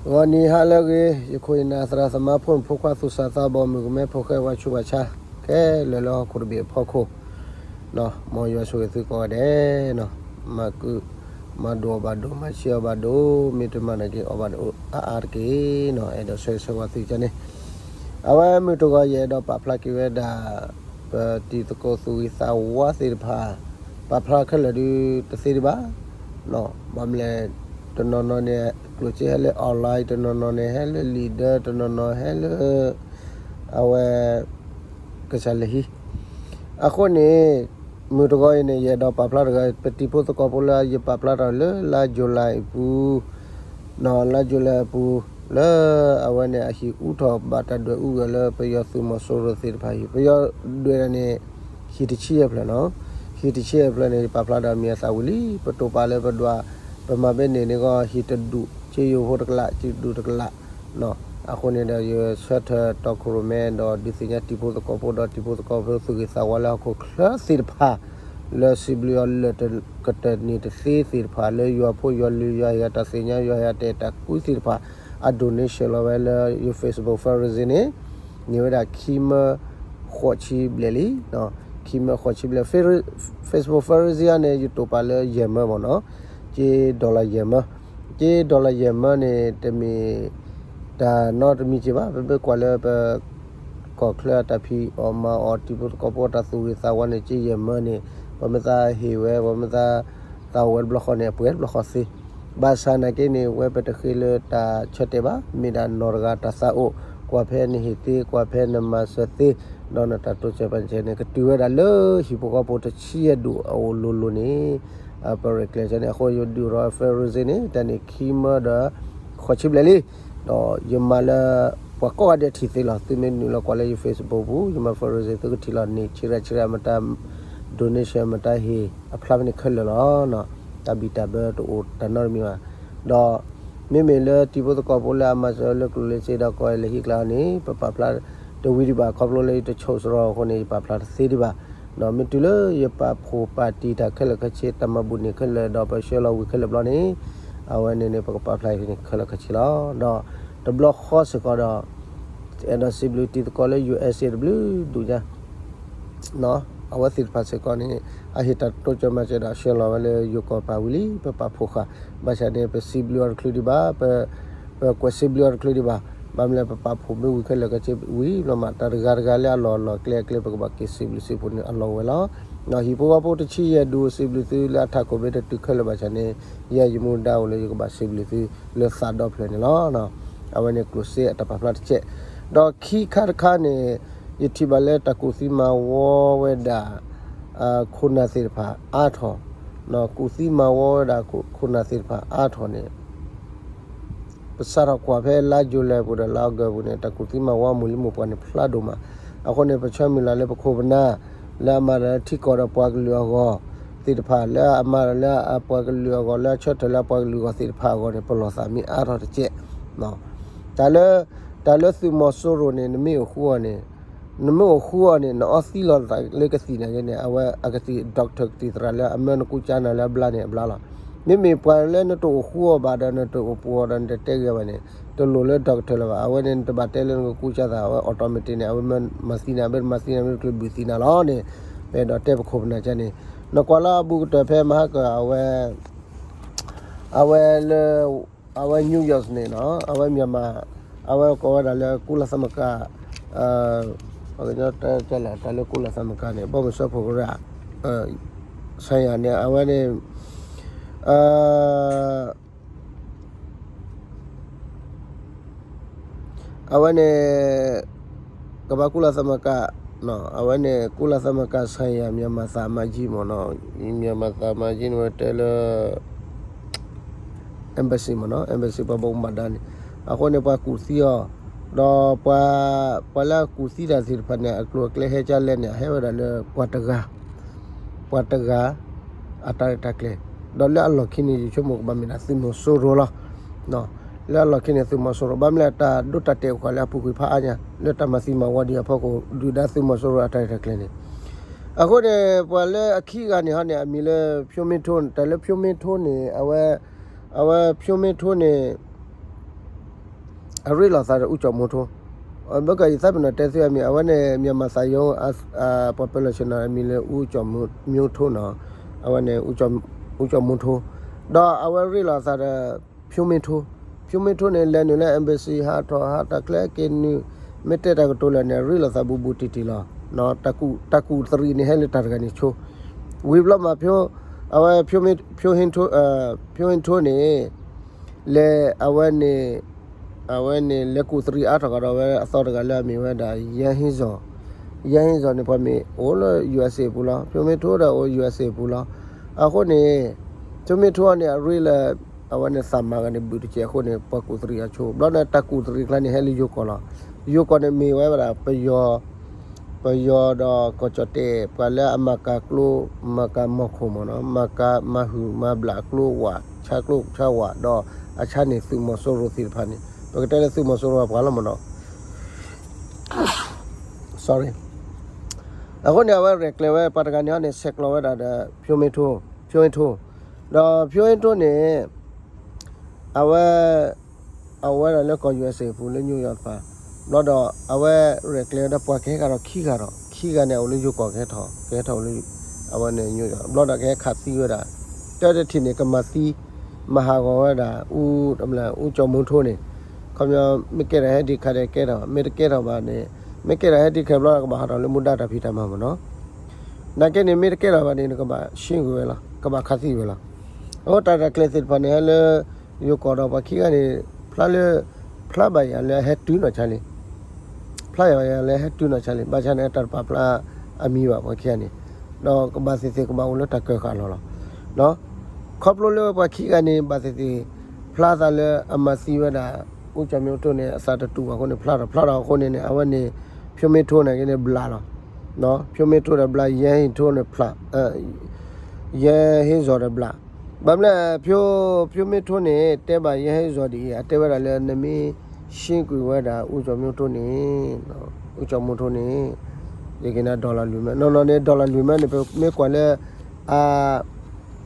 ဂီၤနံၤဟါလၢအဂ့ၤ, ယခိၣ်ယနၢ်သရၣ်သမါဖိမုၣ်ဖိခွါသူၣ်စၢ်သးဘီၣ် မုၣ်ကမဲဖိဃဲဝါဆူးဝါဆါ ခဲလၢာ်လၢဟီၣ်ခိၣ်တဘ့ၣ်အဖီခိၣ်, မ်ယွၤဆိၣ်ဂ့ၤသုကိးဂၤဒဲး, မၤကုၢ်မၤဒိၣ်အီၣ်ဘၣ်ဒိၣ်, မၤဆံးအီၣ်ဘၣ်ဒိၣ်, မ့ၢ်တမၤနာ်က့အီၣ်ဘၣ်ဒိၣ်အါအါတက့ၢ်နီၤ. အဲၣ်ဒိးဆၢဂ့ၤဆၢဝါသုကန့ၣ်, အဝဲမုၢ်တဂီၤ ယအဲၣ်ဒိးပာ်ဖျါက့ၤဝဲဒၣ် ပတံၤသကိးသူၣ်ဂ့ၤသးဝါသ့ၣ်တဖၣ် ပာ်ဖျါခဲလၢာ်ဒုးတသ့ဒံးဘၣ်. ဘၣ်မနုၤလဲၣ်, တနီၤနီၤန့ၣ် ကျိၣ်စ့ဟဲလၢ online, တနီၤနီၤန့ၣ် ဟဲလၢ leader, တနီၤနီၤဟဲလၢ အဝဲ ကစၢ်လၢဟံၣ်. အဃိန့ၣ် မုၢ်တဂီၤအံၤန့ၣ် ယအဲၣ်ဒိးပာ်ဖျါတဂၤ ပတံၤဖိသကိးဖိလၢယပာ်ဖျါထီၣ်လၢလါ July အပူၤ လါ July အပူၤ လၢအဝဲန့ၣ် အဟံၣ်အူထီၣ်ဘၣ်တၢ်ဒွဲၣ်အူဂၢၢ်လၢပယီၤသုးမီၤစိရိၤသ့ၣ်တဖၣ်ဟံၣ်, ပယီၤဒွဲၣ်ဒၣ်န့ၣ် ဟံၣ်တဆံယဲၢ်ဖျၢၣ်နီၤ. ဟံၣ်တဆံယဲၢ်ဖျၢၣ်န့ၣ် ယပာ်ဖျါဒီးမံၤအသးဝံၤလံ, ပတိာ်ပာ်လၢပဒွး, ပမၤဘဲန့ၣ်န့ၣ်ဂီၢ် ဟံၣ်တဒူၣ်, ကၠ့ယိၤဖိတကလး, ကၠ့ဒူၣ်တကလး အဃိန့ၣ်ဒီး ယဆၢထၢၣ်တီခိၣ်ရိၣ်မဲ ဒီးဒုးသ့ၣ်ညါတံၤဖိသကိးဖိ ဒီးတံၤဖိသကိးဖိသူၣ်ဂ့ၤသးဝါလၢဟီၣ်ခိၣ်ချၢသ့ၣ်တဖၣ် လၢစံးဘျုးအီၤလၢာ်ကတၢၢ်န့ၣ်တသ့သ့ၣ်တဖၣ် လၢယွၤဖိယွၤလုၢ်ယွၤဟ့ၣ်အတၢ်သ့ၣ်ညါ ယွၤဟ့ၣ်အတၢ်အဲၣ်တၢ်ကွံသ့ၣ်တဖၣ် အ donation လီၤဝဲလၢယ Facebook fundraising န့ၣ် န့ၢ်ဝဲဒၣ်ခံမၢ ဃိးဆံဘျဲၣ်လံ, ခံမၢဃိးဆံဘျဲၣ်. Facebook fundraising အံၤန့ၣ် ယတိာ်ပာ်လၢယဲၢ်မၢမ့ၢ်နီၤ, ကၠ့ dollar ယဲၢ်မၢ, ကၠ့ dollar ယဲၢ်မၢန့ၣ် တမ့ၢ်တၢ်နီတမံၤက့ဘၣ်. ပမ့ၢ်ကွၢ်လၢပ ကီၢ်ချၢအတၢ်ဖံးအီၣ်မၤအီၣ် တံၤဖိသကိးဖိအတၢ်သူၣ်ဂ့ၤသးဝါန့ၣ် ကၠ့ယဲၢ်မၢန့ၣ် ပှၤမ့ၢ်သးဟ့ၣ်ဝဲ ပှၤမ့ၢ်သးသးအိၣ်ဝဲတဘျီဃီန့ၣ် အပှဲၤတဘျီဃီသ့. ဘၣ်ဆၣ်နာ်က့န့ၣ် ဝဲပတဃ့လၢတၢ်ဆၢတဲာ်ဘၣ်, မ့ၢ်ဒၣ်နီၢ်တဂၤတၢ်သးအိၣ်, ကွၢ်ဖဲနဟ့ၣ်သ့, ကွၢ်ဖဲနမၤစၢၤသ့, ဒီးနတၢ်တိစၢၤမၤစၢၤန့ၣ် ကတုၤဝဲဒၣ်လၢဟံၣ်ဖိဃီဖိတဆံယဲၢ်ဒူၣ်အအိၣ်လိၤလိၤန့ၣ် ပရဲၣ်ကျဲၤန့ၣ် အဃိယဒုးအိၣ်ထီၣ် fundraising န့ၣ် တၢ်န့ၣ်ခံမၢဒီး ဃိးဆံဘျဲၣ်လံ. ဒီးယမၤလၢ ပှၤကိးဂၤဒဲးထံၣ်သ့လီၤ. သုမ့ၢ်နုာ်လီၤကွၢ်လၢယ Facebook ပူၤ ယမၤ fundraising သုကထံၣ်လီၤန့ၣ် ဆံးရၣ်ဆံးရၣ်မတၤ donation မတၤဟ့ၣ်အဖျါဖဲန့ၣ်ခဲလၢာ်လီၤ. တၢ်ဘံၣ်တၢ်ဘၢတအိၣ်တၢ်နီတမံၤဘၣ်. ဒီး မ့မ့ၢ်လၢတံၤဖိသကိးဖိလၢအမၤစၢၤလၢကျိၣ်လၢစ့ဒီးကိးလၢဟံၣ်ကျါန့ၣ် ပပာ်ဖျါတဝံၤဒံးဘၣ် ခီဖျိလၢယတဆိးစရီအဃိန့ၣ် ယပာ်ဖျါတသ့ဒံးဘၣ်. ဒီးမ့ၢ်တုၤလၢယပာ်ဖှိၣ်ပာ်တံၢ်တၢ်ခဲလၢာ်ခဲဆ့ တၢ်မၤဘူၣ်န့ၣ်ခဲလၢာ် ဒီးပဆှၢလီၤဝံၤခဲလၢာ်ဘျီန့ၣ် အဝဲန့ၣ်န့ၣ် ပကပာ်ဖျါန့ၣ်ခဲလၢာ်ခဲဆ့လီၤ. ဒီးတဘျီဃီစ့ၢ်ကီးဒီး အဲၣ်ဒိးစံးဘျုးတံၤသကိးလၢ ယူၣ်အဲစ့ တဘျုးဒူၣ်ညါ အဝဲသ့ၣ်တဖၣ်စ့ၢ်ကီးန့ၣ် အဟ့ၣ်တၢ်တိစၢၤမၤစၢၤဒီးဆှၢလီၤဝဲလၢယိၤကီၢ်ပာ်ဝံၤလံ ပပာ်ဖှိၣ်ဃာ်. ဘၣ်ဆၣ်န့ၣ် ပစံးဘျုးအီၤတချုးဒံးဘၣ်, ပ ပကွဲးစံးဘျုးအီၤတချုးဒံးဘၣ်. ဘၣ်မနုၤလဲၣ် ပပာ်ဖှိၣ်မ့ၢ်ဝံၤခဲလၢာ်ခဲဆ့ဝံၤဘျီမး တၢ်တဂၤတဂၤလၢအလီၢ်အလီၢ်အကျဲအကျဲ ပကဘၣ်က့ၤစံးဘျုးစံးဖှိၣ်န့ၣ် အလီၢ်ဝဲလီၤ. ဟံၣ်ဖိဃီဖိတဆံယဲၢ်ဒူၣ် စံးဘျုးသုလၢအထးခိၣ်မ့ၢ်တတုၤခဲလၢာ်ဘၣ်ဆၣ်န့ၣ် ယဲယမူဒါအိၣ်လၢယကဘၣ်စံးဘျုးသုလၢသးဒီဖျၢၣ်န့ၣ်လီၤ. အဝဲန့ၣ်ကျိၣ်စ့အတၢ်ပာ်ဖျါတကဲး. ဒီးခံခါတခါန့ၣ် ယထံၣ်ဘၣ်လၢတၢ်ကူၣ်သံမၤဝီဝဲဒၣ် ခိၣ်နၢ်သ့ၣ်တဖၣ်အါထီၣ်, ကူၣ်သံမၤဝီဝဲဒၣ်ခိၣ်နၢ်သ့ၣ်တဖၣ်အါထီၣ်န့ၣ် ပစးထီၣ်ကွၢ်ဖဲလါယူၤလံပူၤဒီးလါအီကူးပူၤန့ၣ် တၢ်ကူၣ်သံမၤဝီမိၢ်လံမိၢ်ပှၢ်န့ၣ်ဖျါဒိၣ်မး. အဃိန့ၣ် ပဆၢမုၢ်လၢ်လၢပခိၣ်ပနၢ် လၢအမၤတၢ်လၢထံကီၢ်ဒီးပှၤကလုာ်အဂီၢ်သ့ၣ်တဖၣ် လၢအမၤတၢ်လၢအပှၤကလုာ်အဂီၢ် လၢအဆၢထၢၣ်လၢအပှၤကလုာ်အဂီၢ်သ့ၣ်တဖၣ်အဂီၢ်န့ၣ် ပလီၢ်သးမ့ၢ်အါထီၣ်တကဲး တၢ်လၢ တၢ်လၢသုးမီၤစိရိၤန့ၣ် နမ့ၢ်အိၣ်ဃူအီၤန့ၣ် နမ့ၢ်အိၣ်ဃူအီၤန့ၣ် နအီသံလီၤသးလၢကသံၣ်နာ်က့န့ၣ် အဝဲအကသံၣ် doctor ကသံၣ်သရၣ်လၢအမၢနကူစါနၤလၢအဘျါန့ၣ်အဘျါလီၤ. မ့မ့ၢ်ပှၤလၢနတအိၣ်ဃူအီၤဘၣ်ဒီး နတအိၣ်ပူၤအီၤဒီး နတတဲဂ့ၤဘၣ်န့ၣ် တလိၣ်လၢ doctor လၢၤဘၣ်. အဝဲန့ၣ် နတဘၣ်တဲလၢနကကူစါသး အဝဲ automatic န့ၣ် အဝဲမၤသံနၤ မ့ၢ်တမၤသံနၤ မ့ၢ်တချုးဘုၣ်သံနၤလီၤန့ၣ် ပအဲၣ်ဒိးတဲပခိၣ်ပနၢ်ကန့ၣ် နကွၢ်လၢအဘူးကတၢၢ်ဖဲမဟါကၢၤ အဝဲ အဝဲလၢ အဝဲ New York န့ၣ်နီၤ အဝဲ မြန်မာ အဝဲကိးဝဲဒၣ်လၢ ကုလသမဂ္ဂ ပှၤကညီတဲတၢ်လၢ တၢ်လၢ ကုလသမဂ္ဂ န့ၣ် ဘီမုၢ်စၢဖှိၣ်ကရၢ ဆိုင်ရာ န့ၣ် အဝဲန့ၣ် အဝဲန့ၣ် ကမ္ဘာ့ကုလသမဂ္ဂ အဝဲန့ၣ် ကုလသမဂ္ဂ ဆိုင်ရာ မြန်မာသံအမတ်ကြီး မ့ၢ်နီၤ မြန်မာသံအမတ်ကြီး န့ၣ် ဝဲတဲလၢ embassy မ့ၢ်နီၤ embassy ပှၤဘၣ်မူဘၣ်ဒါန့ၣ် အဃိန့ၣ် ပှၤကူၣ်သံအီၤ ဒီးပှၤ ပှၤလၢအကူၣ်သံတၢ်သ့ၣ်တဖၣ်န့ၣ် အကျိၤအကျဲဟဲကၢလဲၣ်န့ၣ် အဟဲဝဲဒၣ်လၢပှၤတဂၤ ပှၤတဂၤ အတၢ်ရဲၣ်တၢ်ကျဲၤ ဒီးလၢအလီၢ်ခံန့ၣ် ယဆိကမိၣ်ကဘၣ်မ့ၢ်ဒၣ်သုးမီၤစိရိၤလီၤ. လၢအလီၢ်ခံန့ၣ် သုးမီၤစိရိၤ ဘၣ်မနုၤလဲၣ် တၢ်ဒိတၢ်တဲာ်အိၣ်ဃာ်လၢအပူၤကွံာ်ဖးအါညါ လၢတၢ်မၤသံမၤဝီဒံးအဖီခိၣ် ဒုၣ်ဒါသုးမီၤစိရိၤအတၢ်ရဲၣ်တၢ်ကျဲၤန့ၣ် အဃိန့ၣ် ပှၤလၢအခံဂၤန့ၣ်ဟီန့ၣ် အမံၤလၢ ဖြိုးမင်းထွန်း တၢ်လၢ ဖြိုးမင်းထွန်း န့ၣ် အဝဲ အဝဲ ဖြိုးမင်းထွန်း န့ၣ် အရ့လိာ်သးဒီး ဦးကျော်မိုးထွန်း, ဘၣ်ကီးယသးပ့ၤနီၣ်တဲသုအမံၤ အဝဲန့ၣ် မြန်မာသံရုံး ပှၤပၢၤလီၢ်ဆ့ၣ်နီၤအမံၤလၢ ဦးကျော်မိုးထွန်းနီၤ, အဝဲန့ၣ် ဦးကျော်မိုးထွန်း, ဒီးအဝဲရ့လိာ်သးဒီး ဖြိုးမင်းထွန်း, ဖြိုးမင်းထွန်းန့ၣ် လဲၤနုာ်လၢ embassy ဟးထီၣ်ဟးတၢ်ကျဲက့ၤနုာ်, မ့ၢ်တဲတၢ်ကတိၤလၢာ်န့ၣ် အရ့လိာ်သးဘူးဘူးတံၢ်တံၢ်လီၤ. တၢ်ကူၣ်သရံးန့ၣ် ဟဲလၢတၢ်တဂၤန့ၣ်ဆိ, ဝံၤဘျီမး အဝဲ ဖြိးဟ့ၣ်ထိန့ၣ် လဲၤ အဝဲန့ၣ် အဝဲန့ၣ် လဲၤကူၣ်သရံးအါထီၣ်ကဒီးဝဲအသီတဂၤလၢအမ့ၢ်ဝဲဒၣ် ယဲဟ့ၣ်စီၤ, ယဲဟ့ၣ်စီၤန့ၣ် ပှၤမ့ၢ်အိၣ်လၢ USA ပူၤလီၤ, ဖြိးမ့ၢ်ထိဒီးအိၣ် USA ပူၤလီၤ. အဃိန့ၣ် ဖြိးမ့ၢ်ထိန့ၣ် အရ့လၢ အဝဲန့ၣ်သးမၤဂၤန့ၣ် ဘုၣ်တစဲးအဃိန့ၣ် ပှၤကူၣ်သရံးအဆိ, ဘျီန့ၣ် တၢ်ကူၣ်သရံးကျါန့ၣ် ဟဲလၢယိၤကီၢ်လီၤ. ယိၤကီၢ်န့ၣ်မ့ၢ်ဝဲဒၣ် ပယီၤ ပယီၤဒီးကီၢ်ကၠီၣ်တဲၣ် ပှၤလၢအမၤကၤကျိ မၤကၤမီၢ်ခိၣ်မ့ၢ်နီၤ, မၤကၤမၤဟုၣ်မၤဘျးအကျိဝး ဆါကျိဆါဝး ဒီးအဆါန့ၢ်သုးမီၤစိရိၤသ့ၣ်တဖၣ်န့ၣ်, ပကတဲလၢသုးမီၤစိရိၤအပှၤလီၤမ့ၢ်နီၤ. အဃိန့ၣ် အဝဲရဲၣ်ကျဲၤဝဲ ပှၤတဂၤန့ၣ်န့ၣ် ဆဲးကျိးဝဲဒၣ်ဒီး ဖြိးမ့ၢ်ထိ, ဖြိးမ့ၢ်ထိ, ဒီးဖြိးမ့ၢ်ထိန့ၣ် အဝဲ အဝဲဒၣ်လၢကီၢ် USA ပူၤလၢ New York တဖၣ်, ဘျီဒီးအဝဲရဲၣ်ကျဲၤဝဲဒၣ်ပှၤကဟဲဃာ်ဒီးခံဂၤဒီး ခံဂၤန့ၣ် အအိၣ်လၢယိၤကီၢ်ကဟဲထီၣ် ကဟဲထီၣ်အိၣ်လၢ အဝဲန့ၣ် New York ဘျီဒီးကဟဲခးသံဝဲဒၣ်, တၢ်တထံၣ်န့ၣ် ကမၤသံ မၤဟးဂီၤဝဲဒၣ် ဦး ဦးကျော်မိုးထွန်းန့ၣ်, ခီပညီ မ့ၢ်ကဲထီၣ်ဟဲဒံးခါဒီးကဲထီၣ်, မ့ၢ်တကဲထီၣ်ဘၣ်န့ၣ်, မ့ၢ်ကဲထီၣ်ဟဲဒံးခါဘျီ ကဘၣ်ဟးထီၣ်လၢမူဒါတၢ်ဖံးတၢ်မၤမ့ၢ်နီၤ. နာ်က့န့ၣ် မ့ၢ်တကဲထီၣ်ဘၣ်န့ၣ် နကဘၣ်ရှင်းကွံာ်ဝဲလီၤ, ကဘၣ်ခးသံဝဲလီၤ. အဃိတၢ်ရဲၣ်ကျဲၤသ့ၣ်တဖၣ်န့ၣ် ဟဲလၢ ယိၤကီၢ်ဒီးပှၤခံဂၤန့ၣ် ဖျါလၢ ဖျါဘၣ်ယၤလၢဟဲတုၤနီၢ်ဆါလံ, ဖျါယၤလၢဟဲတုၤနီၢ်ဆါလံ, ဘၣ်ဆၣ်န့ၣ် တၢ်တပာ်ဖျါအမံၤဘၣ်ပှၤခံဂၤန့ၣ်, ဒီးကဘၣ်သ့ၣ်သ့ၣ်ကဘၣ်အိၣ်လၢတၢ်ကၢၤဃာ်လီၤလီၤ. ခီဖျိလၢပှၤခံဂၤန့ၣ် ဘၣ်သ့ၣ်သ့ၣ် ဖျါသးလၢအမၤသံဝဲဒၣ် ဦးကျော်မိုးထွန်း န့ၣ် အသးတတူာ်ဘၣ်အဃိန့ၣ် ဖျါထီၣ် ဖျါထီၣ်အဃိန့ၣ်န့ၣ် အဝဲန့ၣ် ဖြိးမ့ၢ်ထိန့ၣ်က့န့ၣ်ဘျးလီၤ. ဖြိးမ့ၢ်ထိဒီးဘျး ယဲဟ့ၣ်ထိန့ၣ်ဖျါ ယဲဟ့ၣ်စီၤဒီးဘျး, ဘၣ်မနုၤလဲၣ် ဖြိး ဖြိးမ့ၢ်ထိန့ၣ် တဲဘၣ်ယဲဟ့ၣ်စီၤဒ်အံၤ အတဲဝဲဒၣ်လၢနမ့ၢ် ရှင်းကွံာ်ဝဲဒၣ် ဦးကျော်မိုးထွန်း န့ၣ်, ဦးကျော်မိုးထွန်း န့ၣ် ယက့ၤနၤ dollar လွံၢ်မၢ, နီၢ်နီၢ်န့ၣ် dollar လွံၢ်မၢန့ၣ် ပမ့ၢ်ကွၢ်လၢ အ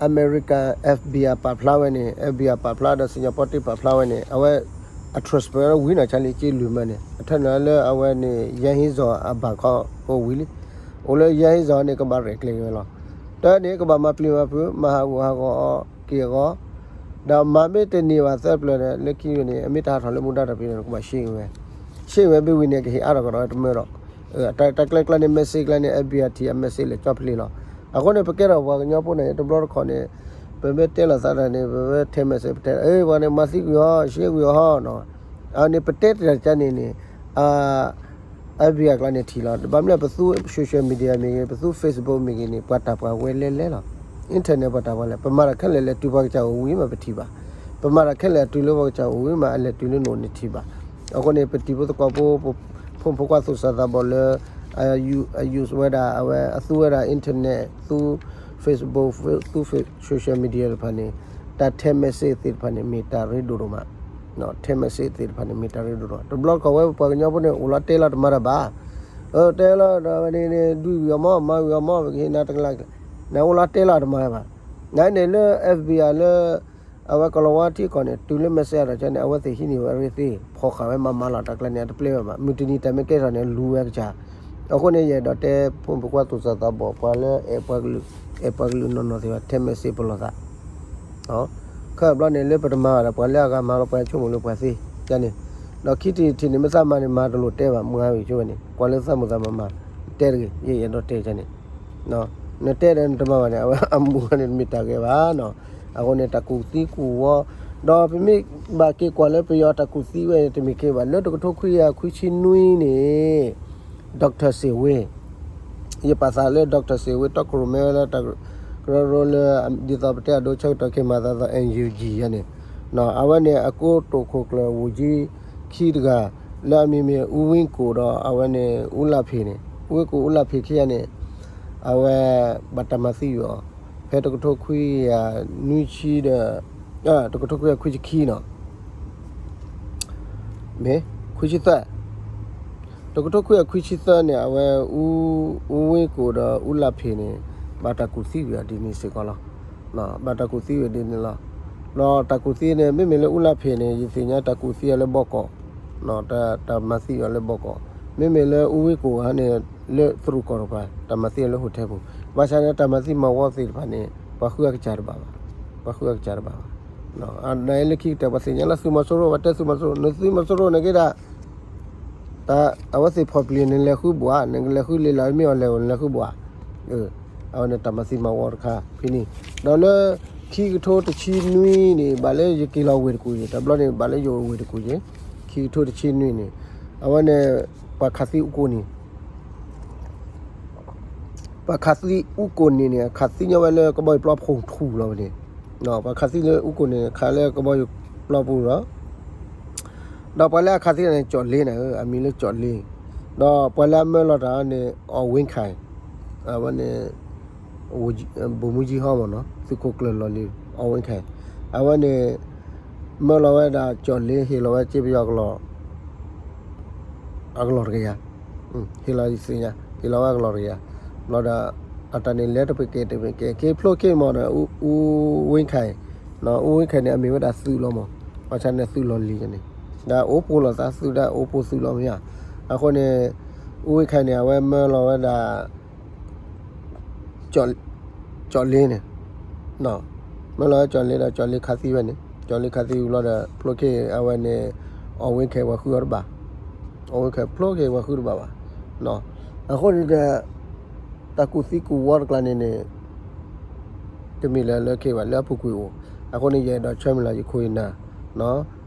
American FBI ပာ်ဖျါဝဲန့ၣ် FBI ပာ်ဖျါဒီး Singapore ပာ်ဖျါဝဲန့ၣ် အဝဲ အ transfer ဝံၤနီၢ်ဆါလံ က့လွံၢ်မၢန့ၣ် အထၢၣ်န့ၣ်လၢအဝဲန့ၣ် ယဲဟ့ၣ်စီၤအ bank account ကဝံၤလံ, အိၣ်လၢယဲဟ့ၣ်စီၤန့ၣ် ကဘၣ်ရဲၣ်ကျဲၤက့ၤဝဲလီၤ. တၢ်န့ၣ် ကဘၣ်မၤပျံၤမၤဖုး မၤဟးဂူာ်ဟးဂီၤအီၤက့ၤအဂီၢ်, ဒီးမၤမ့ၢ်တန့ၢ်ဘၣ်သၢပျၢၤန့ၣ် လၢခံန့ၣ် အမ့ၢ်တဟးထီၣ်လၢမူဒါတၢ်ဖံးန့ၣ် ကဘၣ်ရှ့ဝဲ, ရှ့ဝဲဘၣ်ဝံၤန့ၣ် ကဟ့ၣ်အါထီၣ်ကဒီးဝဲတမၢဒီး, တၢ်ကျဲကျါန့ၣ် message ကျါန့ၣ် FBI ထံးအ message လဲၤကၠီဖျ့လီၤ. အဃိန့ၣ် ပကဲထီၣ်ပှၤကညီဖိန့ၣ် တဘျီတခီၣ်န့ၣ် ပမ့ၢ်တဲလိာ်သးတၢ်န့ၣ် ပမ့ၢ်ထဲ message ပတဲ အ့ ပှၤန့ၣ် မၤသံကွံာ်အီၤ ရှ့ကွံာ်အီၤဟီနီၤ, အန့ၣ် ပတဲတၢ်တခါန့ၣ်န့ၣ် FBI ကျါန့ၣ်ထံၣ်လီၤ. ဘၣ်မနုၤလဲၣ် ပသူ social media မ့ၢ်ဂ့ၤ ပသူ Facebook မ့ၢ်ဂ့ၤန့ၣ် ပှၤတၢ်ပှၤဝဲလဲလဲလီၤ. internet ပှၤတၢ်ပှၤလဲ ပမၤတၢ်ခဲလၢာ်လဲၤတုၤပှၤကစၢ်အိၣ်ဝံၤမး ပထံၣ်ဘၣ်, ပမၤတၢ်ခဲလၢာ်တုၤလၢပှၤကစၢ်အိၣ်ဝံၤမး အလဲၤတုၤလၢနအိၣ်န့ၣ်ထံၣ်ဘၣ်. အဃိန့ၣ် ပတံၤဖိသကိးဖိ ဖိမုၣ်ဖိခွါသူၣ်စၢ်သးဘီၣ်လၢ အ use ဝဲဒၣ် အဝဲအသူဝဲဒၣ် internet သူ Facebook သူ social media တဖၣ်န့ၣ် တၢ်ထဲ message သ့ၣ်တဖၣ်န့ၣ် မ့ၢ်တၢ်ရ့ဒိၣ်ဒိၣ်မး, ထဲ message သ့ၣ်တဖၣ်န့ၣ် မ့ၢ်တၢ်ရ့ဒိၣ်ဒိၣ်, တဘျီတခီၣ်ဝဲပပှၤကညီဖိန့ၣ် အိၣ်လီၤတဲလီၤတမၤတၢ်ဘၣ်, တဲလီၤဒီးဝဲန့ၣ်န့ၣ် ဒုးဝံၤအီၤမး မၤဝံၤအီၤမး ပကဟ့ၣ်နၤတကလး, နအိၣ်လီၤတဲလီၤတမၤဘၣ်. နန့ၣ်လၢ FBI လၢ အဝဲကလီၤဝါထံကီၢ်န့ၣ် တုၤလၢ message အါထီၣ်ကန့ၣ် အဝဲသ့ၣ်ဟံးန့ၢ်ဝဲအရ့သ့, ဖီၣ်ဃာ်ဝဲမၤမၤလီၤ တၢ်ကျါန့ၣ် အတပျဲဝဲဘၣ်, မုၢ်တနံၤတၢ်မ့ၢ်ကဲထီၣ်န့ၣ် လူၤဝဲကစၢ်. အဃိန့ၣ် ယအဲၣ်ဒိးတဲ ဖိမုၣ်ဖိခွါသူၣ်စၢ်သးဘီၣ် ပှၤလၢအဲၣ်ပှၤကလုာ် အဲၣ်ပှၤကလုာ်နီၢ်နီၢ်သ့ၣ်တဖၣ် ထဲ message ပလီၢ်သး ခဲဘျီန့ၣ် လၢပတမၤဘၣ်ဒီး ပှၤလၢအဂၤမၤလီၤ ပှၤဆိကမိၣ်လၢပှၤသ့ ကန့ၣ်, ဒီးခံထံၣ်တထံၣ်န့ၣ် မ့ၢ်သးမၤန့ၣ် မၤတလိၣ်တဲဘၣ် မၤဝံၤဆိဝဲန့ၣ် ကွၢ်လၢသးမုာ်သးမၤမၤ တဲတဂ့ၤ ယအဲၣ်ဒိးတဲန့ၣ်, နတဲဒီးနတမၤဘၣ်န့ၣ် အဝဲအမူန့ၣ်တမ့ၢ်တၢ်ဂ့ၤဘၣ်နီၤ, အဃိန့ၣ် တၢ်ကူၣ်သံကူၣ်ဝီ, ဒီးပမ့ၢ်ဘၣ်က့ၤကွၢ်လၢပယီၤတၢ်ကူၣ်သံဝဲန့ၣ် တမ့ၢ်က့ၤဘၣ် လၢတကထိခွံကယၤခွံဆံနွံန့ၣ် Doctor စ့ၣ်ဝ့ ယပာ်သးလၢ Doctor စ့ၣ်ဝ့ တီခိၣ်ရိၣ်မဲဝဲလၢတၢ်ကရၢကရိလၢ ဒ်သိးပတဲအဒိဆၢကတီၢ်ခဲအံၤမၤသးဒ်သိး NUG ယဲန့ၣ်, အဝဲန့ၣ် အကိတိာ်ခိၣ်ကျၢၢ်ဝူၤကၠံခံတဂၤ လၢအမံၤမ့ၢ် ဦးဝင်းကို ဒီးအဝဲန့ၣ် ဦးလှဖော်န့ၣ်, ဦးဝင်းကို ဦးလှဖော်ခံဂၤန့ၣ် အဝဲ ဘၣ်တၢ်မၤသံဝံၤအီၤ ဖဲတကထိခွံကယၤနွံဆံဒီး တကထိခွံကယၤခွံဆံခံနီၤ မ့ၢ် ခွံဆံသၢ, တကထိခွံကယၤခွံဆံသၢန့ၣ် အဝဲ ဦး ဦးဝင်းကို ဒီး ဦးလှဖော်န့ၣ် ဘၣ်တၢ်ကူၣ်သံဝံၤအီၤဒ်န့ၣ်စ့ၢ်ကီးလီၤ. ဘၣ်တၢ်ကူၣ်သံဝံၤဒ်န့ၣ်လီၤ. ဒီးတၢ်ကူၣ်သံန့ၣ် မ့မ့ၢ်လၢ ဦးလှဖော်န့ၣ် ယသ့ၣ်ညါတၢ်ကူၣ်သံအီၤလၢဘီကီး, တၢ်မၤသံအီၤလၢဘီကီး, မ့မ့ၢ်လၢအူဝ့ၢ်ကိးဂၤန့ၣ် လၢသရူးကီၢ်တကပၤ တၢ်မၤသံအီၤလၢ hotel ပူၤ, ဘၣ်ဆၣ်န့ၣ် တၢ်မၤသံမၤဝီသ့ၣ်တဖၣ်န့ၣ် ပှၤဃုအကစၢ်တဘၣ်ဘၣ်, ပှၤဃုအကစၢ်တဘၣ်ဘၣ်. နလၢခံကတၢၢ် ပှၤသ့ၣ်ညါလၢသုးမီၤစိရိၤ ပှၤတဲသုးမီၤစိရိၤ နသုးမီၤစိရိၤန့ၣ်က့ဒၣ် အဝဲသ့ၣ်ဖီၣ်ပျံၤန့ၣ် နလဲၤဃုဘှီး နကလဲၤဃုလ့ၤလၢမ့ၢ်အီၤလဲၤအိၣ် နလဲၤဃုဘှီး, အဝဲန့ၣ်တၢ်မၤသံမၤဝီတခါဖဲန့ၣ်, ဒီးလၢ ခံကထိတဆံနွံန့ၣ် ဘၣ်လၢယက့ၤလီၤဝ့ၢ်တကူၣ်ယ့ၣ် တဘျီန့ၣ် ဘၣ်လၢယအိၣ်ဝ့ၢ်တကူၣ်ယ့ၣ်, ခံကထိတဆံနွံန့ၣ် အဝဲန့ၣ် ပှၤခးသံအူကိးနံၤ ပှၤခးသံအူကိးနံၤန့ၣ် အခးသံညီဝဲလၢကဘီယူၤပျီဖူၣ်ထူၣ်လီၤဝဲန့ၣ်, ပှၤခးသံလၢအူကိးနံၤန့ၣ် ခးလၢကဘီယူၤပျီပူၤလီၤ. ဒီးပှၤလၢအခးသံန့ၣ် ကၠီၣ်လ့န့ၣ် အမံၤလၢကၠီၣ်လ့, ဒီးပှၤလၢအမၢလီၤတၢ်န့ၣ် အီၣ်ဝ့ခၢၣ်, အဝဲန့ၣ် ဗိုလ်မှူးကြီး ဟီမ့ၢ်နီၤ သုးခိၣ်ကျၢၢ်လီၤလံၤ အီၣ်ဝ့ခၢၣ်, အဝဲန့ၣ် မၢလီၤဝဲဒၣ်ကၠီၣ်လ့ ဟ့ၣ်လီၤဝဲစ့ပယီၤကလီၢ် အကလီၢ်တကယၤ, ဟ့ၣ်လီၤသ့ၣ်ညါ ဟ့ၣ်လီၤဝဲအကလီၢ်တကယၤ, ဘျီဒီး အတၢ်န့ၣ်လဲၤတပကဲတပကဲ က့ၤဖျိက့ၤမ့ၢ်ဒီး အူဝ့ခၢၣ်, အူဝ့ခၢၣ်န့ၣ် အမ့ၢ်ဝဲဒၣ်သုးလီၤမး, ဘၣ်ဆၣ်န့ၣ်သုးလီၤလံၤန့ၣ်, ဒီးအိၣ်ပိၢ်လိာ်သးသုးဒၣ်အိၣ်ပိၢ်သုးလီၤမ့ၢ်ဧါ, အဃိန့ၣ် အူဝ့ခၢၣ်န့ၣ် အဝဲမၢလီၤဝဲဒၣ် ကၠီၣ်လ့န့ၣ်, မၢလီၤဝဲကၠီၣ်လ့ဒီး ကၠီၣ်လ့ခးသံဝဲန့ၣ် ကၠီၣ်လ့ခးသံဝံၤဘျီဒီး ဖျိက့ၤအဝဲန့ၣ် အီၣ်ဝ့ခၢၣ်ပှၤဃုအီၤတဘၣ်, အီၣ်ဝ့ခၢၣ်ဖျိက့ၤပှၤဃုတဘၣ်ဘၣ်, အဃိန့ၣ်ဒီး တၢ်ကူၣ်သံကူၣ်ဝီတကျါန့ၣ်န့ၣ် တမ့ၢ်လၢလၢခံဘၣ် လၢအပူၤကွံာ်အိၣ်, အဃိန့ၣ် ယအဲၣ်ဒိးဆၢမုၢ်လၢ်ယခိၣ်ယနၢ်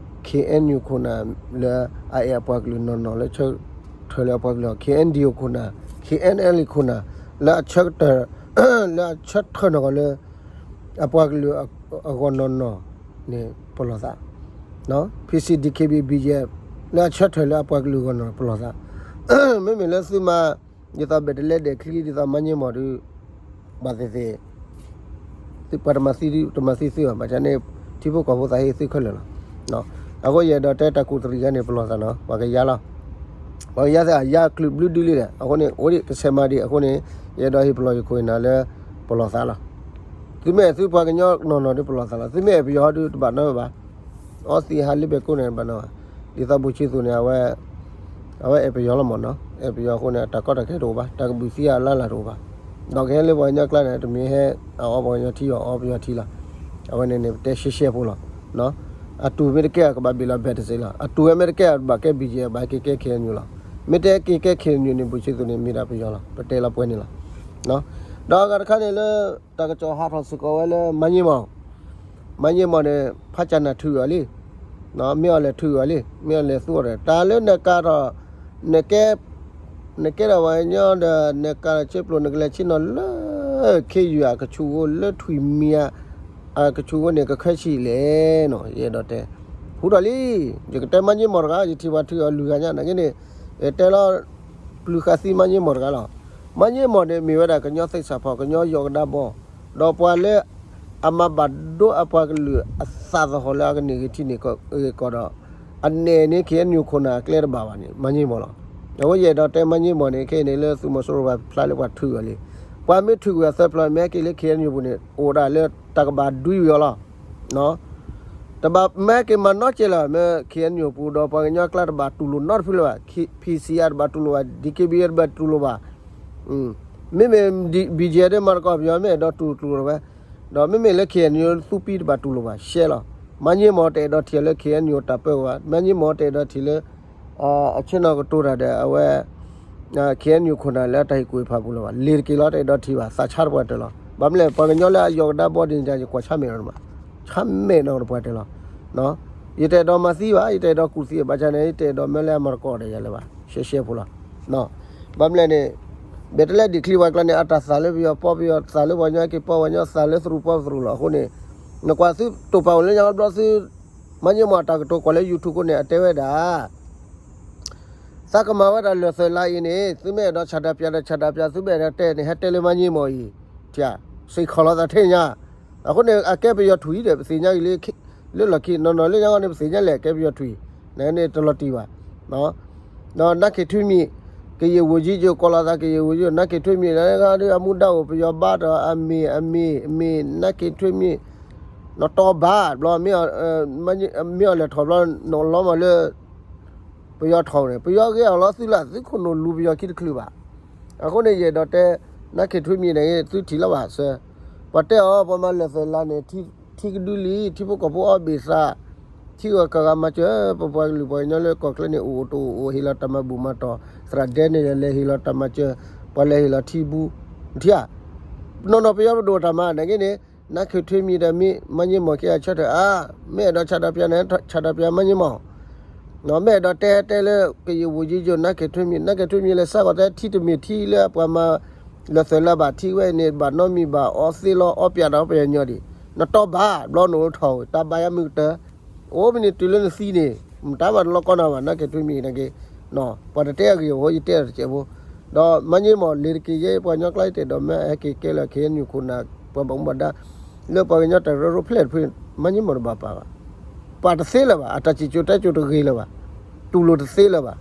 KNU ခိၣ်နၢ် လၢအအဲၣ်အပှၤကလုာ်နီၢ်နီၢ်လၢဆၢထၢၣ်လၢအပှၤကလုာ် KNDO ခိၣ်နၢ် KNLA ခိၣ်နၢ် လၢအဆၢကတၢၢ် လၢအဆၢထၢၣ်နီၢ်ကီၢ်လၢ အပှၤကလုာ်အဂီၢ်နီၢ်နီၢ်န့ၣ် ပလီၢ်သး, PC DKB BGF လၢအဆၢထၢၣ်လၢအပှၤကလုာ်အဂီၢ်နီၢ်ပလီၢ်သး, မ့မ့ၢ်လၢသုမၤ ဒ်သိးဘၣ်တလဲဒဲးချံ ဒ်သိးမၤည့မီၢ်ဒုး ဘၣ်သ့ၣ်သ့ၣ် သုပှၤတမၤသံ တမၤသံသုဘၣ် ဘၣ်ဆၣ်န့ၣ် ထံဖိကီၢ်ဖိသးဟ့သုခဲလၢာ်လီၤ. အဃိယအဲၣ်ဒိးတဲတၢ်ကူၣ်တရံးခါန့ၣ် ပလီၢ်သးနီၤ ပှၤကယါလီၤ. ပှၤကယါသ့ၣ်အယါကလုာ်ဘျုးဒုလံဒီး အဃိန့ၣ် အိၣ်ဒံးကဆဲးမၤဒံး အဃိန့ၣ် ယအဲၣ်ဒိးဟ့ၣ်ပလီၢ်ယခိၣ်ယနၢ်လၢ ပလီၢ်သးလီၤ. သုမ့ၢ်သုပှၤကညီနီၢ်နီၢ်ဒုးပလီၢ်သးလီၤ. သုမ့ၢ်အဲၣ်ပယီၤဒုးတဘၣ်နီတမံၤဘၣ် အီသံးဟးလၢဘဲၣ်ကိးန့ၣ်ဘၣ်နီၤ, ဒ်သိးဘိၣ်ဆံသူးန့ၣ် အဝဲ အဝဲအဲၣ်ပယီၤလီၤမၢ်နီၤ, အဲၣ်ပယီၤအဃိန့ၣ် တၢ်ကီတၢ်ခဲတအိၣ်ဘၣ်, တၢ်ကဘုၣ်သံအလါလၢ်တအိၣ်ဘၣ်, ဒီးကဟဲလၢပှၤကညီကျါန့ၣ် တမ့ၢ်ဟဲအီပှၤကညီထံအီၤ အီပယီၤထံလီၤ. အဝဲန့ၣ်န့ၣ် ပတဲရှဲရှဲဖိလီၤ. အတူၢ်မ့ၢ်တကဲအကဘၣ်ဘ့ၣ်လီၤ ဘဲၣ်တစ့လီၤ. အတူၢ်ဝဲမ့ၢ်တကဲအဘၣ်ကဲ ဘီၣ်ကၠံ ဘၣ်က့ၤကဲ ခ့ၣ်အဲၣ်ယူၣ် လီၤ. မ့ၢ်တဲက့ၤကဲ ခ့ၣ်အဲၣ်ယူၣ် န့ၣ် ဘိၣ်ဆံသူးန့ၣ် မ့ၢ်ဒၣ်ပယီၤလီၤ. ပတဲလီၤပှဲၤန့ၣ်လီၤ. ဒီးအဂၤတခါန့ၣ်လၢ တၢ်ကစီၣ်ဟးထီၣ်စ့ၢ်ကီးဝဲလၢ မၤည့မီၢ် မၤည့မီၢ်န့ၣ် ဖးကၢ်နၢ်ထုးအီၤလံ, မ့ၢ်အီၤလဲၤထုးအီၤလံ, မ့ၢ်အီၤလဲၤသူအီၤဒီး တၢ်လၢနကးထီၣ် နကဲ နကဲထီၣ်ပှၤကညီဒီး နကးထီၣ်ဆ့ပျိ နကလဲၤဆ့ၣ်နီၤလၢ ခ့ယုၢ်အကဆူးဖိ လၢထွံၣ်မံၤ အကဆူးဖိန့ၣ် ကခဲဆံးလဲၣ်နီၤ ယအဲၣ်ဒိးတဲ. ဟူထီၣ်လံ, ယကတဲမၤည့မီၢ်တဂၤ ယထံၣ်ပှၤထုးအီၤလွံၢ်ဂၤညါ နာ်က့န့ၣ် ယတဲလီၤ ပျုၤဃာ်သံမၤည့မီၢ်တဂၤလီၤ. မၤည့မီၢ်န့ၣ် မ့ၢ်ဝဲဒၣ်ကညီသ့ၣ်စးဖီ ကညီယီၢ်ကဒါဘီ ဒီးပှၤလၢ အမၤဘၣ်ဒိအပှၤကလုာ်အသးသဟီၣ်လၢအကန့ၢ်ဂ့ၤထံန့ၣ်ဂ့ၤကီးဒီး အနဲၣ်န့ၣ် ခ့ၣ်အဲၣ်ယူၣ် ခိၣ်နၢ်အကျဲတဘၣ်ဘၣ်န့ၣ် မၤည့မီၢ်လီၤ. အဃိယအဲၣ်ဒိးတဲမၤည့မီၢ်န့ၣ် ခဲအံၤန့ၣ်လၢသုးမီၤစိရိၤဘၣ်ဖျါလၢပှၤထုးအီၤလံ. ပှၤမ့ၢ်ထုးကွံာ်အသၢဖျၢၣ် မ့ၢ်ဟဲက့ၤလၢ ခ့ၣ်အဲၣ်ယူၣ် ပူၤန့ၣ် အိၣ်ဒၣ်လၢတၢ်ကဘၣ်ဒွံဝံၤအီၤလီၤ. တဘၣ်မ့ၢ်ဟဲက့ၤမၤနီတစဲးလၢၤ မ့ၢ် ခ့ၣ်အဲၣ်ယူၣ် ပူၤဒီးပှၤကညီကျါတဘၣ်တူၢ်လိာ်နီတဖုလၢၤဘၣ်. ခ့ၣ် ပီၣ်စံၣ်အါ တဘၣ်တူၢ်လိာ်ဘၣ်, ဒံၣ်က့ဘံၣ်အါ တဘၣ်တူၢ်လိာ်ဘၣ်. မ့မ့ၢ် ဘီၣ်ကၠံ ဒ်မၤသကိးပယီၤ မ့ၢ်အဲၣ်ဒိးတူၢ်လိာ်ဝဲ, ဒီးမ့မ့ၢ်လၢ ခ့ၣ်အဲၣ်ယူၣ် သူပံတဘၣ်တူၢ်လိာ်ဘၣ် ရှဲလီၤ. မၤည့မီၢ်တအဲၣ်ဒိးထံၣ်လၢ ခ့ၣ်အဲၣ်ယူၣ် တၢ်ပၢဝဲဘၣ်, မၤည့မီၢ်တအဲၣ်ဒိးထံၣ်လၢ အဆ့ၣ်နီၤကတိၤတၢ်ဒီးအဝဲ ခ့ၣ်အဲၣ်ယူၣ် ခိၣ်နၢ်လၢအတၢ်ဟ့ၣ်ကူၣ်ဟ့ၣ်ဖးပူၤလီၤဘၣ်. လ့ၤတက့ၤလီၤ တအဲၣ်ဒိးထံၣ်ဘၣ်, သးဆါတပှၢ်တၢၢ်လီၤ. ဘၣ်မနုၤလဲၣ် ပှၤကညီလၢအယီၢ်ကဒါဘီဒ်န့ၣ် ယကွၢ်ဆါမဲာ်နီတမး, ဆါမဲာ်နီတပှၢ်တၢၢ်လီၤ. ယတအဲၣ်ဒိးမၤသံဘၣ်, ယတအဲၣ်ဒိးကူၣ်သံ, ဘၣ်ဆၣ်န့ၣ် ယတအဲၣ်ဒိးမၢလၢအမၤသကိးဒီးယၤလၢၤဘၣ်, ရှဲရှဲဖိလီၤ. ဘၣ်မနုၤလဲၣ်န့ၣ် ဘၣ်တလဲဒံးချံပှၤကျါန့ၣ် အတၢ်သးလၢပယီၤပီပယီၤ, သးလၢပှၤကညီက့ၤပီပှၤကညီ, သးလၢသရူးပီသရူးလီၤ. အဃိန့ၣ် နကွၢ်သုတိာ်ပာ်အိၣ်လၢညါဘျီသု မၤည့မီၢ်အတၢ်ကတိၤကွၢ်လၢ YouTube ခိၣ်န့ၣ် အတဲဝဲဒၣ် သးကမၤဝဲဒၣ်လၢာ်သၢလါအံၤန့ၣ် သုမ့ၢ်အဲၣ်ဒိးဆန္ဒပြဒီး ဆန္ဒပြ, သုမ့ၢ်အဲၣ်ဒိးတဲန့ၣ် ဟဲတဲလၢမၤည့မီၢ်အံၤ, စ့ၢ်ကီးလီၤသးထဲညါ. အဃိန့ၣ် အကဲပယီၤထွံၣ်ဒီး ပသ့ၣ်ညါအံၤလံ, လၢလီၢ်ခံနီၢ်နီၢ်လၢညါဂီၢ်န့ၣ် ပသ့ၣ်ညါလဲၣ် ကဲပယီၤထွံၣ်, နန့ၣ်တလီၤတံၢ်ဘၣ်. ဒီးနါခ့ၣ်ထွ့မံၤ ကယဲၢ်ဝူၤကၠံ ယကိးလီၤသး ကယဲၢ်ဝူၤကၠံ နါခ့ၣ်ထွ့မံၤ ဒ်အမူဒါအိၣ် ပယီၤဘါဒီးအမ့ၢ် အမ့ၢ် အမ့ၢ် နါခ့ၣ်ထွ့မံၤ နတီဘၣ်ဘျီ မ့ၢ်အီၤလဲၤထီၣ်ဘျီ နလီၤမၢ်လၢ ပယီၤထီၣ်န့ၣ် ပယီၤဂဲၤအီၤလီၤသုလၢ သုခိၣ်နူာ်လူၤပယီၤခံတချုးဘၣ်. အဃိန့ၣ် ယအဲၣ်ဒိးတဲ နါခ့ထွ့မံၤန့ၣ် သုထံၣ်လီၤဘၣ်စၢၤ, ပှၤတဲအီၤ ပှၤမၤလၢာ်သၢၣ်လါန့ၣ် ထံကဒုလံ ထံဖိကီၢ်ဖိအီၣ်ဘ့ၣ်သး, ထံဂၤကဂၤမၤစၢၤ, ပပှၤကလုာ်ပှၤကညီလၢကီၢ်ချၢန့ၣ် အိၣ်အိၣ်တအိၣ်အိၣ် ဟ့ၣ်လီၤတၢ်မၤဘူၣ်မၤတီၢ်, သရၣ်ဒဲန့ၣ်လဲၤဟ့ၣ်လီၤတၢ်မၤစၢၤ, ပှၤလဲၤဟ့ၣ်လီၤထံဘူ, ထံဧါ, နီၢ်နီၢ်ပယီၤပဒိၣ်တၢ်မၤ နာ်က့န့ၣ် နါခ့ထွ့မံၤဒီးမ့ၢ် မါည့မီၢ်ခံဂၤဆၢထၢၣ်အါ, မ့ၢ်အဲၣ်ဒိးဆါတၢ်ပၠးန့ၣ် ဆါတၢ်ပၠးမါည့မီၢ် မ့ၢ်အဲၣ်ဒိးတဲတဲလၢ ကယံာ်ဝူၤယံာ်ယိာ် နါခ့ထွ့မံၤ နါခ့ထွ့မံၤလဲၤစးကီးတဲထံတမ့ၢ်ထံလၢပှၤမၤလၢာ်သၢၣ်လါဘၣ် ထံဝဲအံၤန့ၣ် ဘၣ်နီတမံၤဘၣ်အီသ့လီၤ အီပၠးဒီးပှၤကညီဒံး နတီဘၣ် ဘျီနအိၣ်ထီၣ် တၢ်ဘၣ်ယၤမုၢ်ကတၢၢ် အိၣ်မ့ၢ်န့ၣ်တုၤလၢနသံန့ၣ် မတၤမၤတလီၤကီနၤဘၣ် နါခ့ထွ့မံၤနာ်က့ ပှၤတတဲအဂ့ၢ်အဝဲ ယတဲအီၤတစဲးဖိ ဒီးမါည့မီၢ်လ့ၤတက့ၢ်ယဲ ပှၤကညီကျါတဲဒီး မ့ၢ်ဟဲက့ၤကဲလၢ ခ့ၣ်အဲၣ်ယူၣ်ခိၣ်နၢ် ပှၤဘၣ်မူဘၣ်ဒါ လၢပှၤကညီတၢ်ရၢရိဖျဲၣ်တဖု မါည့မီၢ်တဘၣ်ပာ်ဘၣ် ပာ်တသ့လၢၤဘၣ် အတၢ်စံၣ်စိၤတဲစိၤတဂ့ၤလၢၤဘၣ် တူၢ်လိာ်တသ့လၢၤဘၣ်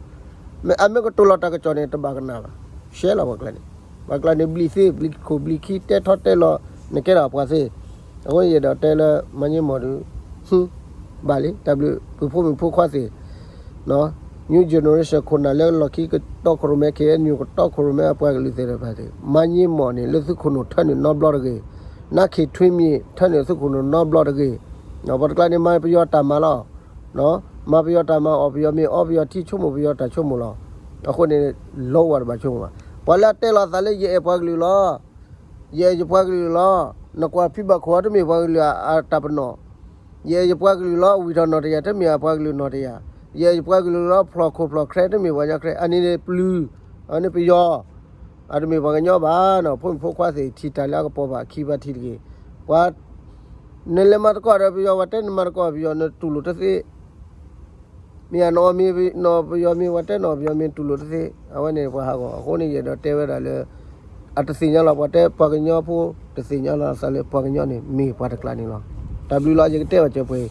မ့ၢ်အမ့ၢ်ကတိၤလီၤတၢ်ကစီၣ်န့ၣ် တဘၣ်ကနၣ်ဘၣ် ရှဲလီၤပှၤကျါန့ၣ် ပှၤကျါန့ၣ် ဘျံးသ့ ဘျံးခိၣ်ဘျံးခံ တဲထီတဲလီၤ နကဲဒၣ်ပှၤသ့ အဃိန့ၣ်ယအဲၣ်ဒိးတဲလၢ မါည့မီၢ်ဒုး ဘၣ်လံ တၢ်ဘျုး ပဖိမုၣ်ဖိခွါသ့ၣ် New Generation ခိၣ်နၢ်လၢလီၢ်ခံကတီခိၣ်ရိၣ်မဲ ခ့ၣ်အဲၣ်ယူၣ် ကတီခိၣ်ရိၣ်မဲအပှၤကလုာ်သ့ၣ်တဖၣ်သ့ၣ် မါည့မီၢ်န့ၣ် လၢသုခိၣ်နူာ်ထၢနုာ်နီတဘျီတဂ့ၤ, နါခ့ထွ့မံၤ ထၢနုာ်သုခိၣ်နူာ်နီတဘျီတဂ့ၤ, ပှၤတကျါန့ၣ် မၤပယီၤတၢ်မၤလီၤ, မၤပယီၤတၢ်မၤ အီၣ်ပယီၤမ့ၤ အီပယီၤထံ ဆိကမိၣ်ပယီၤတၢ်ဆိကမိၣ်လီၤ, အဃိန့ၣ် လီဝဲတဘၣ်ဆိကမိၣ်ဘၣ်, ပှၤလၢအတဲလီၤသးလၢယအဲၣ်ပှၤကလုာ်လီၤ ယအဲၣ်ယပှၤကလုာ်လီၤ, နကွၢ်ဖံဘၣ်ခိၣ်အီၤတမ့ၢ်ပှၤကလုာ်အတၢ်ပနီၣ်, ယအဲၣ်ယပှၤကလုာ်လီၤ ဝံၣ်ထီၣ်နီၣ်တယၢ် တမ့ၢ်အပှၤကလုာ်နီၣ်တယၢ်, ယအဲၣ်ယပှၤကလုာ်လီၤ ဖျိၣ်ခိၣ်ဖျိၣ်ချၢ တမ့ၢ်ပှၤကညီချၢ, အန့ၣ်န့ၣ်ပျုၤ, အန့ၣ်ပယီၤ, အတမ့ၢ်ပှၤကညီဘၣ်နီၤ, ဖိမုၣ်ဖိခွါသ့ၣ် ထံၣ်တၢ်လၢအကပီၤဘၣ် ခံဘၣ်ထံၣ်တဂ့ၤ, ပှၤ နလဲၤမၤသကိးဒီးပယီၤ ပှၤတဲနမၤသကိးပယီၤ နတူၢ်လိာ်တသ့ မ့ၢ်အနီၣ်မ့ၢ်နီၣ်ပယီၤမ့ၢ် ပှၤတဲနီၣ်ပယီၤမ့ၢ် တူၢ်လိာ်တသ့, အဝဲန့ၣ်ပှၤဟးဂီၤ အဃိန့ၣ် ယအဲၣ်ဒိးတဲဝဲဒၣ်လၢ အတသ့ၣ်ညါလီၤ ပှၤတဲပှၤကညီဖိ တသ့ၣ်ညါလီၤသးလၢပှၤကညီန့ၣ် မ့ၢ်ပှၤတကျါန့ၣ်လီၤ. တၢ်ဘျုးလီၤ ယကတဲဘၣ်စၢၤပှဲၤ,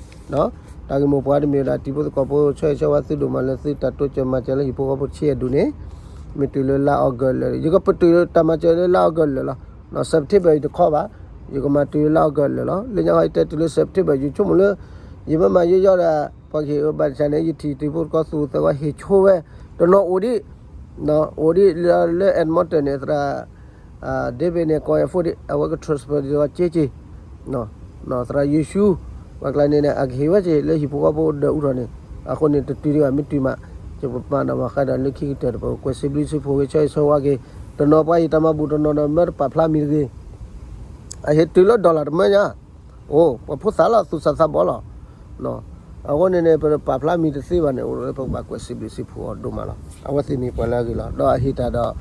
တၢ်ဂ့ၢ်မိၢ်ပှၢ်တမ့ၢ်ဝဲဒၣ် တံၤဖိသကိးဖိ ဆၢဂ့ၤဆၢဝါသုဒိၣ်မးလၢသုတၢ်တိစၢၤမၤစၢၤလၢဟံၣ်ဖိဃီဖိဆံးအဒိၣ်န့ၣ်, မ့ၢ်တုၤလၢလါအီကူးလၢာ် ယကပတုာ်တၢ်မၤစၢၤလၢလါအီကူးလၢာ်လီၤ. September ယတခီဘၣ်, ယကမၤတုၤလၢလါအီကူးလၢာ်လီၤ. လၢညါဃီယတဲတုၤလၢ September ယဆိကမိၣ်လၢ ယမ့ၢ်မၤယိယီဒီး ပှၤကဟ့ၣ်အၢဘၣ်ဆၣ်န့ၣ် ယထံၣ်တံၤဖိသကိးဟ့ၣ်ဆိဝဲ, တနီၤအိၣ်ဒံး, အိၣ်ဒံးလၢ Edmonton န့ၣ် သရၣ် David န့ၣ် ကီၢ်အဲၣ်ဖိဒံး အဝဲက transfer ဒ်သိးက့က့ သရၣ်ယိၤၡူး, ပှၤကျါန့ၣ်န့ၣ် အကဟ့ၣ်ဝဲက့ၤလၢဟံၣ်ဖိဃီဖိဒၢးအူထီၣ်န့ၣ်, အဃိန့ၣ် တတုၤဒံးဘၣ် မ့ၢ်တုၤမး, ယပမၤနီၣ်မၤဃါဒီးလၢခံကတၢၢ်တပူၤ ကွဲးစံးဘျုးစံးဖှိၣ်ဂ့ၤ ဆၢဂ့ၤဆၢဝါက့ၤ, တနီၤပှၤဟ့ၣ်တၢ်မၤဘူၣ်တနီၤဒီးမၢတပာ်ဖျါမံၤတဂ့ၤ, အဟ့ၣ်တုၤလၢ dollar တမၢညါ, အိၣ် ပှၤဖိသၣ်လီၤ သူၣ်စၢ်သးဘီလီၤ အဃိန့ၣ်န့ၣ် ပပာ်ဖျါမံၤတသ့ဘၣ်န့ၣ် အိၣ်လၢပကဘၣ်ကွဲးစံးဘျုးစံးဖှိၣ်အီၤဒိၣ်မးလီၤ. အဝဲသ့ၣ်မ့ၢ်ပှၤလၢအဂ့ၤလီၤ. ဒီးအဟ့ၣ်တၢ်ဒီး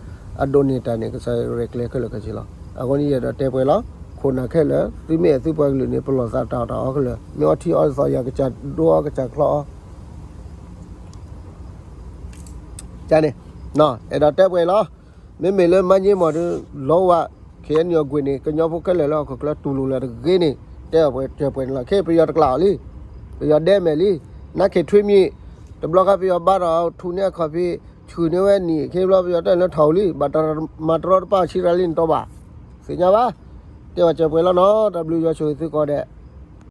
အဒိးန့ၢ်တၢ်န့ၣ် ကစၢ်ယွၤရဲၣ်ကျဲၤခဲလၢာ်ခဲဆ့လီၤ. အဃိန့ၣ် ယအဲၣ်ဒိးတဲပှဲၤလီၤ. ခိၣ်နၢ်ခဲလၢာ် သုမ့ၢ်အဲၣ်သုပှၤကလုာ်န့ၣ် ပလီၢ်သးတၢ်အီၣ်တၢ်အီခဲလၢာ်, မ့ၢ်အီထံအီသီယၤ ကစၢ်ဒိအီၣ်ကစၢ်ချီအီၣ် န့ၣ် အဲၣ်ဒိးတဲပှဲၤလီၤ. မ့မ့ၢ်လၢမါည့မီၢ်ဒီး လီဝဲ ခ့ၣ်အဲၣ်ယူၣ်အကွံာ်န့ၣ် ကညီဖိခဲလၢာ်လၢဟီၣ်ခိၣ်ချၢတူၢ်လိာ်လၢတဂ့ၤန့ၣ် တဲအီၤပှဲၤစၢၤပှဲၤန့ၣ်လီၤ. ခဲပယီၤတကျးအီၤလံ, ပယီၤဒဲမဲာ်လံ, နါခ့ထွ့မံၤ, တဘျီဃီပယီၤဘါထီၣ်ထူၣ်န့ၢ်အခီၣ်ဖံး ဆှုၣ်န့ၢ်ဝဲနံၣ် ခဲဘျီပယီၤတၢ်လၢထီၣ်လံ, ဘၣ်တၢ်မၤတရီတပါအီၤဆံးရၤလံနတီဘၣ်, သ့ၣ်ညါဘၣ်, တဲပှဲၤစၢၤပှဲၤလီၤနီၤ, တၢ်ဘျုးယွၤဆိၣ်ဂ့ၤသုကိးဂၤဒဲး